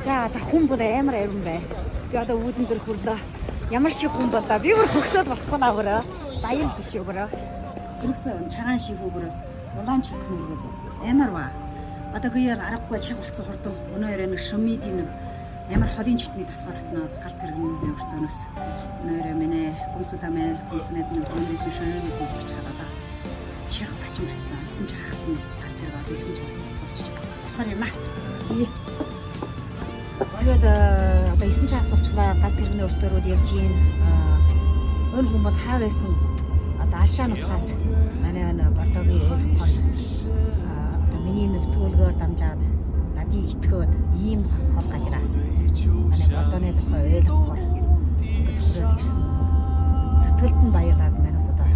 За одоо хүн бол амар ариун бай. Би одоо үүдэн дээр хүрлээ. Ямар шиг хүн бол да. Би бүр хөгсөөд болохгүй наа бүрөө. Баялж иш бүрөө. Хөргсөн чагаан шиг бүрөө. Улаан чих нүргээ амар ба. Одоо гүйэл аргагүй чих болцсон хурдан. Өнөө өрөө нэг шумидийн нэг амар холын читний тасгаар хатнаад галт тэрэгний өртөөнөөс өнөө өрөө мэнэ гүнсдамэ гүнснэд нэг гүндэд шумид гэж чадаа. Чих бачин болцсон. 9 чахсан галт тэрэг одоо 9 ч болцсон очиж. Тасгаар юм аа. Тий. Тэгээд одоо 9 чагс болчихлаа. Гал тэрэгний өртөөрүүд явж гин. Өн хүн бол хаа байсан одоо алшаа нутгаас манай өн Бордогийн ойлгохоор одоо миний нэг түүлгээр дамжаад надыг итгэхэд ийм хол гажраас манай Бордоны тухай ойлгохоор ингэж хүрээд ирсэн. Сэтгэлд нь баярлаад манайс одоо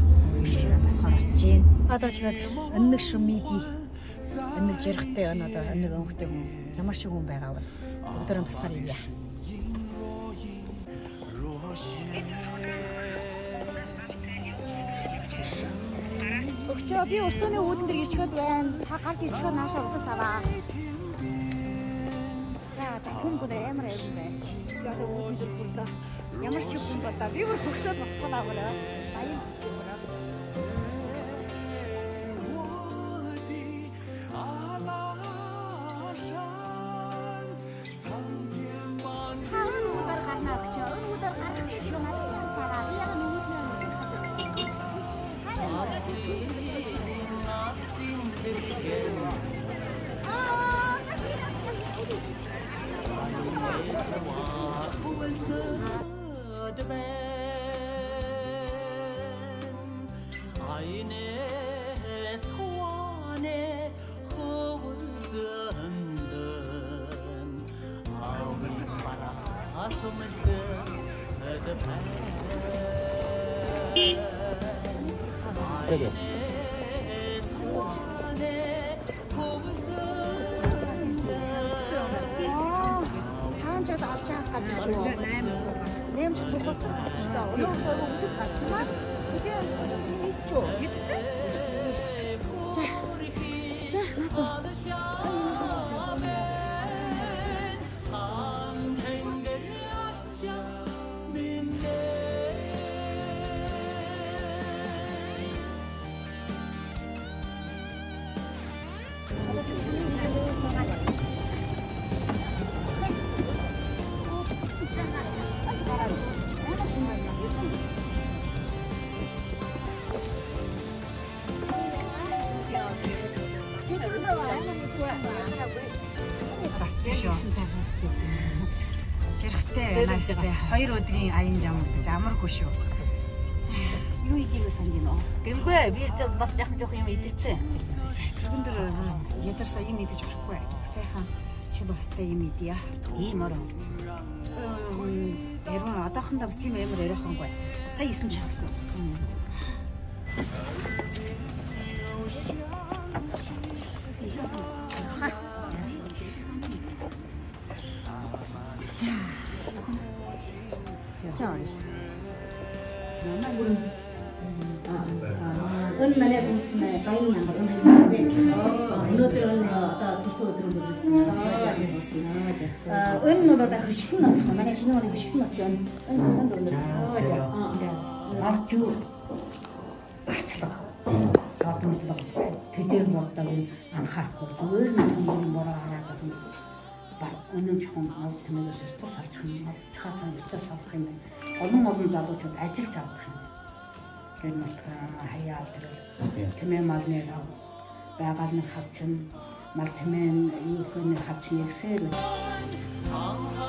тосгоор очиж гин. Одоо чигээд өннөг шумиги өннөг жирхтэй өн одоо өннөг өнгөтэй хүн ямар шиг хүн байгаа бол бүгдээрээ тосгоор ивье. Өгчөө би өртөөний үүдэн дээр ирчгээд байна. Та гарч ирчгээд наашаа утас аваа. За одоо хүн бүр амар ариун бай. Би одоо үүдэн дээр хүрлээ. Ямар шиг хүн бол да. Би бүр хөгсөөд болохгүй наа бүрөө. Баялж иш бүрөө. 我的阿拉善，苍天把你。 Та энэ үүдээр гарна өгчөө. Энэ үүдээр гарах гэж надад сараа. Би яг нүгнээ. Аа, таан ч одоо алшаас гарч ирж байна. 8 ч хурдан гарч та. Өнөөдөр өвдөд гарч байна. Тэгээ мэдчүү. Мэдсэн? За. За, наацаа. Одоо чи чиний хэлээ суугаад. Гарцсан шүү. Жирхтэй байна. 2 өдрийн аян жам гэдэг амаргүй шүү. Юу идийг санаж байна уу? Гэмгүй би бас яхан жоох юм идчихсэн. Тэргэн дээр ядарсаа юм идэж болохгүй. Сайхан шил устай юм идье. Ийм ор олцсон. Яруу одоохондоо бас тийм амар яриахангүй. Сая 9 чагсан. За. Өн манай бүсмэ баян ямар өн өнөөдөр өн одоо төрсөн өдөр өнгөрсөн. Өн нь одоо хөшигтэн болох. Манай шинэ оны хөшигтэн бас өн. Өн өн өндөр. Арч юу барчлага. Содомтлого тэжээр болдог юм анхаарахгүй зүгээр нэг түмэн бороо хараад байна. Баг өнөө чухам мал тэмээгээс ёстой салчих юм. Чахаасаа ёстой салах юм байна. Олон олон залуучууд ажиллаж авах юм. Тэр нутгаа хаяа тэр тэмээ малны рав байгаль нь хавчин мал тэмээ юу хөнө хавчин ихсээр. 沧海